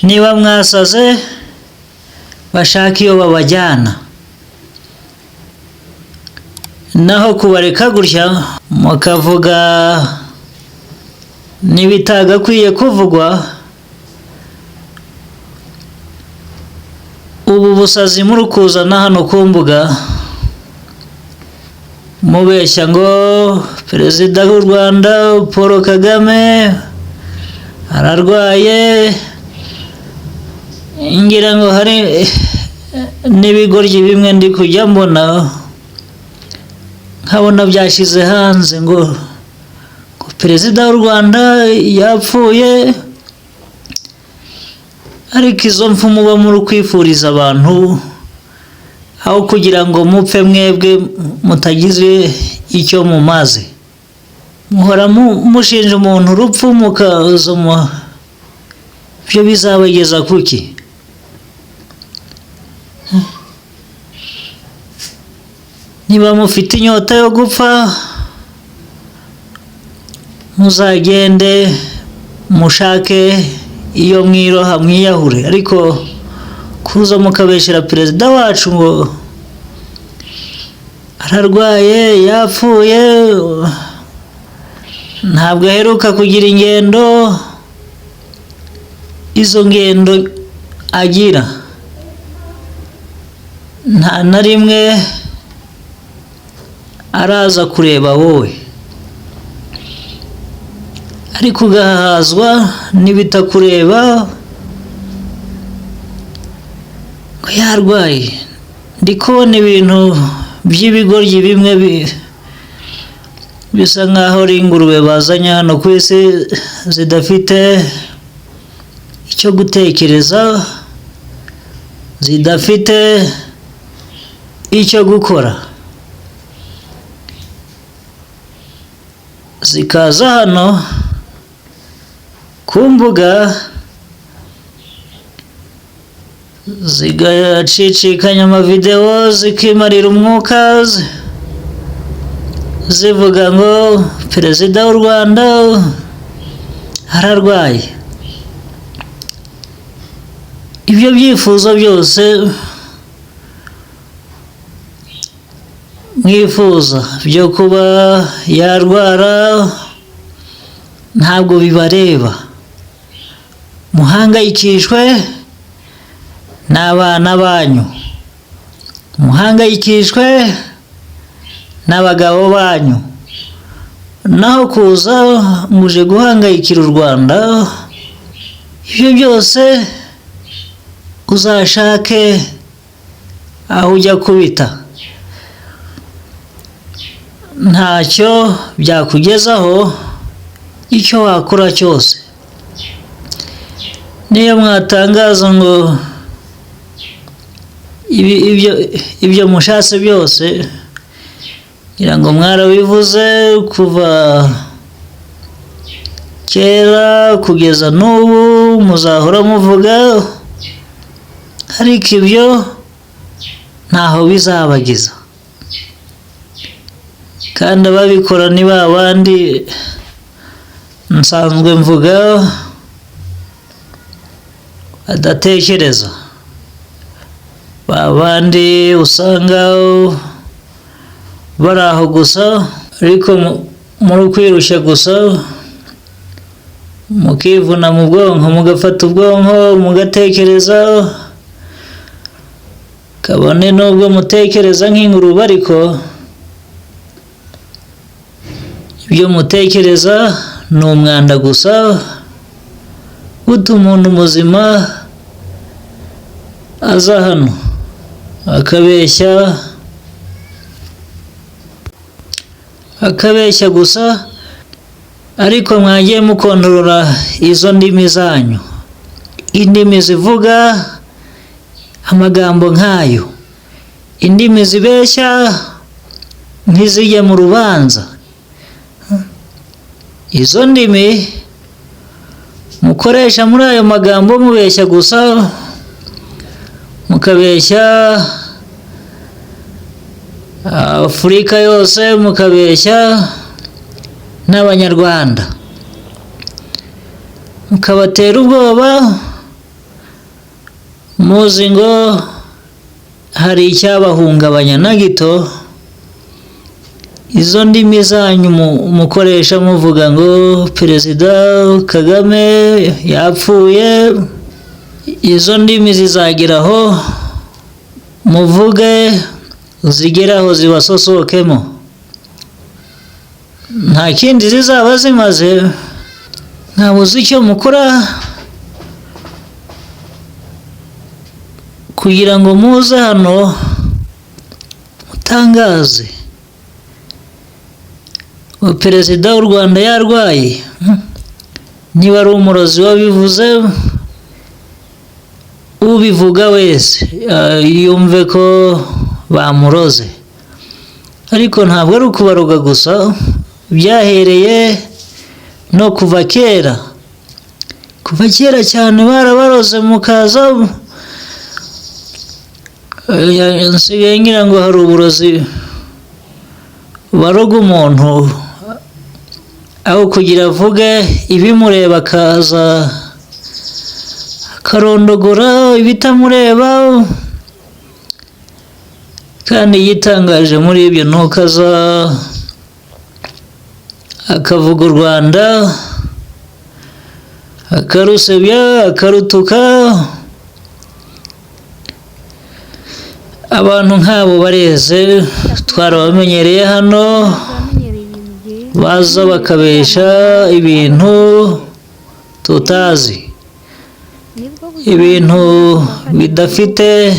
Niba mwasaze, bashake iyo babajyana. Naho kubareka gutya mukavuga n'ibitagakwiye kuvugwa, ubu busazi muri kuzana hano ku mbuga mubeshya ngo Perezida w'u Rwanda Paul Kagame ararwaye, ngira ngo hari n'ibigoryi bimwe ndi kujya mbona nkabona byashyize hanze ngo Perezida w'u Rwanda yapfuye, ariko izo mfu muba muri kwifuriza abantu aho kugira ngo mupfe mwebwe mutagize icyo mumaze. Muhora mushinja umuntu urupfu, mukaza ibyo bizabageza kuki? Niba mufite inyota yo gupfa, muzagende mushake iyo mwiroha mwiyahure, ariko kuza mukabeshyera perezida wacu ngo ararwaye, yapfuye, ntabwo aheruka kugira ingendo, izo ngendo agira nta na rimwe araza kureba wowe, ariko ugahazwa n'ibitakureba ngo yarwaye. Ndi kubona ibintu by'ibigoryi bimwe bisa nk'aho ari ingurube bazanye hano ku isi zidafite icyo gutekereza, zidafite icyo gukora, zikaza hano ku mbuga zigacicikanya amavidewo, zikimarira umwuka, zivuga ngo Perezida w'u Rwanda ararwaye. Ibyo byifuzo byose mwifuza byo kuba yarwara ntabwo bibareba. Muhangayikishwe n'abana banyu, muhangayikishwe n'abagabo banyu, naho kuza muje guhangayikira u Rwanda, ibyo byose uzashake aho ujya kubita, ntacyo byakugezaho icyo wakora cyose. Niyo mwatangaza ngo ibyo mushatse byose, ngira ngo mwarabivuze kuva kera kugeza n'ubu, muzahora muvuga, ariko ibyo ntaho bizabageza. Kandi ababikora ni ba bandi nsanzwe mvuga badatekereza, ba bandi usanga bari aho gusa, ariko muri kwirushya gusa, mukivuna mu bwonko, mugafata ubwonko mugatekereza, kabone n'ubwo mutekereza nk'ingurube, ariko ibyo mutekereza ni umwanda gusa, utuma umuntu muzima aza hano akabeshya, akabeshya gusa, ariko mwagiye mukontorora izo ndimi zanyu, indimi zivuga amagambo nk'ayo, indimi zibeshya ntizijye mu rubanza. Izo ndimi mukoresha muri ayo magambo mubeshya gusa, mukabeshya Afurika yose, mukabeshya n'Abanyarwanda, mukabatera ubwoba. Muzi ngo hari icyabahungabanya na gito? Izo ndimi zanyu mukoresha muvuga ngo Perezida Kagame yapfuye, izo ndimi zizageraho muvuge zigeraho zibasosokemo. Nta kindi zizaba zimaze. Ntabuze icyo mukora kugira ngo muze hano mutangaze ngo Perezida w'u Rwanda yarwaye. Niba ari umurozi wabivuze, ubivuga wese yumve ko bamuroze. Ariko ntabwo ari ukubaroga gusa, byahereye no kuva kera, kuva kera cyane barabaroze mukaza. Nsigaye ngira ngo hari uburozi baroga umuntu, aho kugira avuge ibimureba akaza akarondogora ibitamureba. Kandi yitangaje muri ibyo ni uko aza akavuga u Rwanda, akarusebya, akarutuka. Abantu nk'abo bareze, twarabamenyereye hano, baza bakabesha ibintu tutazi, ibintu bidafite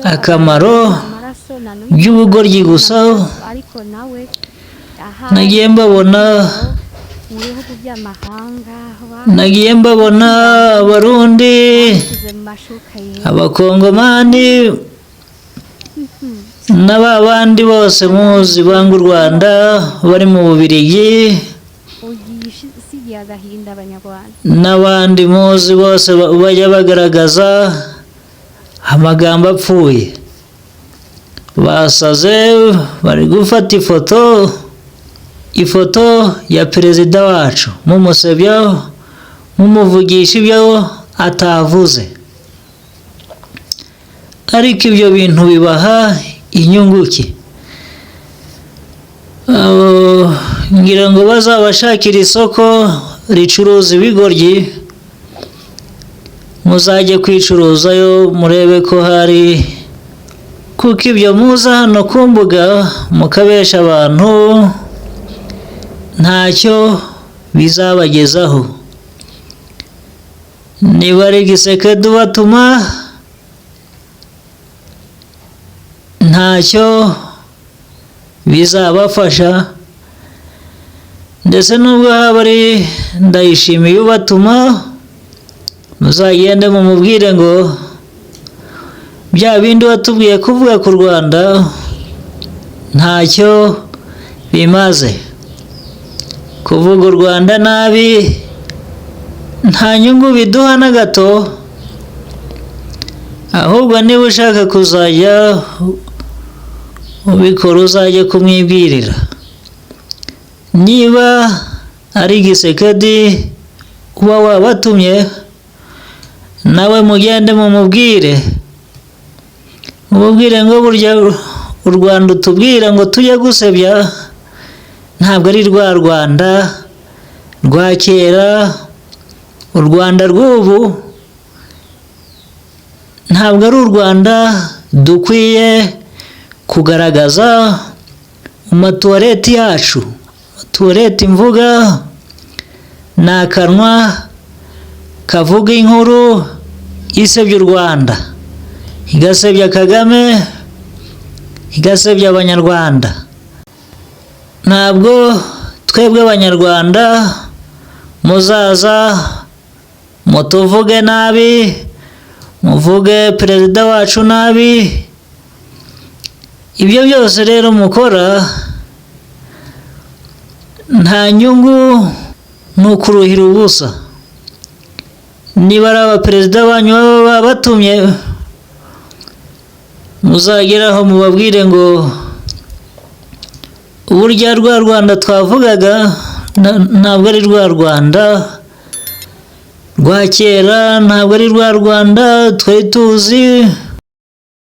akamaro by'ubugoryi gusa. Nagiye mbabona Abarundi, Abakongomani n'aba bandi bose muzi banga u Rwanda bari mu Bubiligi, n'abandi muzi bose bajya bagaragaza amagambo apfuye. Basaze bari gufata ifoto ya perezida wacu, mumusebya, mumuvugisha ibyo atavuze. Ariko ibyo bintu bibaha inyungu ki? Ngira ngo bazabashakira isoko ricuruza ibigoryi, muzajye kwicuruzayo murebe ko hari, kuko ibyo muza hano ku mbuga mukabesha abantu ntacyo bizabagezaho. Niba ari Gisekedi ubatuma, ntacyo bizabafasha. Ndetse nubwo haba ari Ndayishimiye ubatuma, muzagende mumubwire ngo bya bindi watubwiye kuvuga ku Rwanda ntacyo bimaze. Kuvuga u Rwanda nabi nta nyungu biduha na gato, ahubwo niba ushaka kuzajya ubikora uzajye kumwibwirira. Niba ari Gisekedi uba wabatumye, nawe mugende mumubwire ngo burya u Rwanda utubwira ngo tujye gusebya ntabwo ari rwa Rwanda rwa kera. U Rwanda rw'ubu ntabwo ari u Rwanda dukwiye kugaragaza mu matuwareti yacu. Tuwareti mvuga ni akanwa kavuga inkuru isebya u Rwanda, igasebya Kagame, igasebya Abanyarwanda. Ntabwo twebwe Abanyarwanda muzaza mutuvuge nabi, muvuge perezida wacu nabi. Ibyo byose rero mukora nta nyungu, ni ukuruhira ubusa. Niba ari abaperezida banyu baba batumye, muzageraho mubabwire ngo burya rwa Rwanda twavugaga ntabwo ari rwa Rwanda rwa kera, ntabwo ari rwa Rwanda twari tuzi.